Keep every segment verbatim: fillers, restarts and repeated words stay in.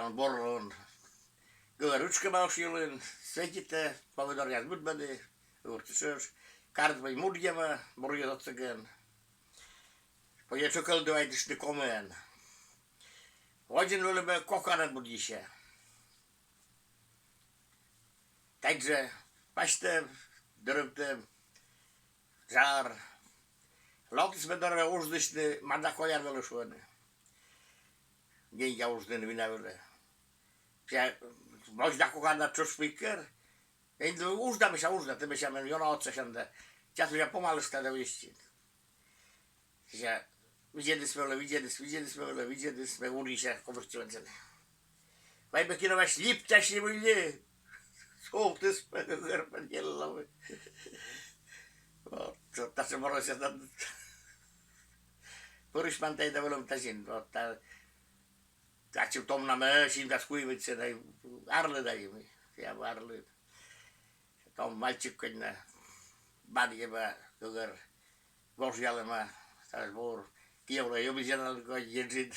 Бур лун. Гӧгӧр ытшкӧма ош йылын, светитӧ, помидоръяс быдмӧны, ӧвтыштӧ. Карыс вӧлӧм мудйӧма, бур йӧз отсӧгӧн. Позьӧ тшӧкылдывайтыштны комиӧн. Водзын вӧлӧм коканӧн будйысьӧ. Тадзи пасьтӧм, дӧрӧмтӧм, жар. Локтіс ме дорӧ уждысьны, мада колян вӧлӧ, шуӧны. Деньга уждыны вина вӧлӧ. Ся, мось да коканад тшӧтш пыр кер. Эн ужда, мися, ужда, тэ, мися, мен ёна отсасян да. Час, мися, помалышта да висьтин. Ся, видзӧдіс ме вылӧ, видзӧдіс, видзӧдіс ме вылӧ, видзӧдіс ме, уджысь кобыртчывӧн сэні. Вай ме кино вась липтасьны выльӧ. Сувтіс ме гӧгӧр пӧ нелӧма. Вот, вот тадзи морӧсъяс да. Пӧрысьман тай да вӧлӧм тадзи, вот та. Ачым том на ме, сизимдас куимӧд сэн, арлыд тай, ме, ся, арлыд. Том мальчик кодь на, бадьӧма гӧгӧр, вожъялӧма, ставыс бур, киӧвлӧ ёбизьяналӧн кодь еджыд.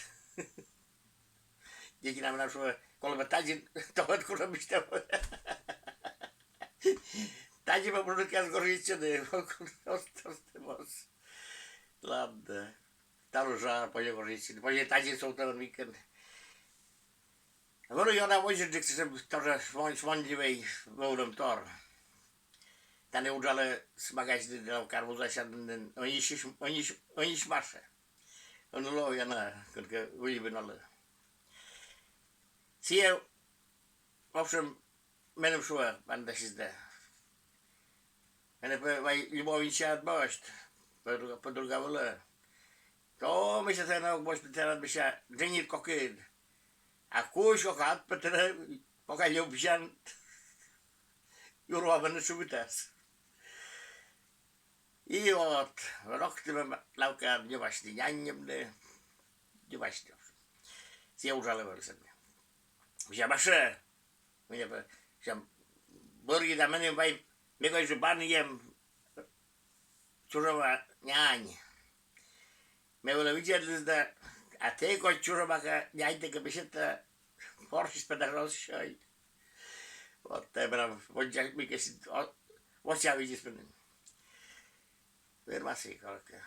Декина менам шуӧ, колӧ бы тадзи, товӧд кутшӧм, мися. Тадзи бы мужикъяс гожӧдчӧны, оз, оз, оз, оз. Ладно. Талун жар, позьӧ гожӧдчыны, позьӧ тадзи сувтӧмӧн мыйкӧ. Вӧлі ёна водзджык, тоже шмон-, шмоньдывӧй вӧвлӧмтор. Тані уджаліс магазинын, лавкаын вузасян нин, ӧньысь, ӧньысь, ӧньысь Маша. Ӧні лоӧ ёна, кӧнкӧ выльмӧн олӧ. Сійӧ, в общем, меным шуӧ, паныдасис да. Менӧ пӧ вай любовница ӧд босьт, подруга, подруга вылӧ. То, мися, тэнӧ ог босьт, тэнад, мися, дженьыд кокыд. А кузь кокӧд пӧ тэнӧ пока любзян, юр ва менӧ шыбитас. И вот, локтім лавкаӧ ньӧбасьны нянь ньӧбны. Ньӧбасьны. Сійӧ уджалӧ вӧлі сэні. Мися, Маша, мися, бӧрйыда меным вай, ме кодь жӧ баньӧм чужӧма нянь. Ме вӧлі видзӧдлі да, а тэ кодь чужӧма нянь, тэ кӧ бесьтӧ порчыс пӧ даже оз сёй. Вот, тэ прям воддза мыйкӧ, о, воддза видзис меным. Вермас и, короче.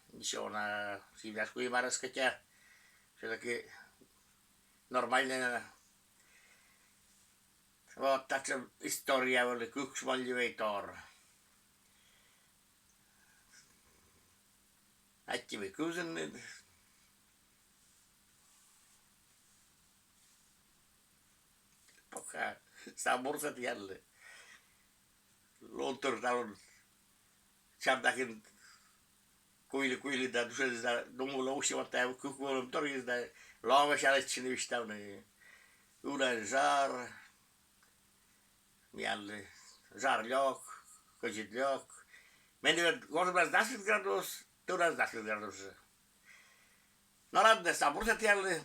Ничего, на сизимдас куим арӧс, хотя всё-таки нормальнӧй на. Вот татшӧм история вӧлі, кык шмоньдывӧйтор. Аттьӧ, мый кывзінныд. Пока. Став бурсӧ тіянлы. Лунтыр талун чардакын куйлі-куйлі да, душӧдіс да, думала, усьӧма тай кык вӧвлӧмторйыс да, лоӧ весялӧдчыны, висьтавны. Уна жар, миянлы жар лёк, кӧдзыд лёк. Меным гожӧмнас дас вит градус, тӧвнас дас вит градус жӧ. Но ладно, став бурсӧ тіянлы,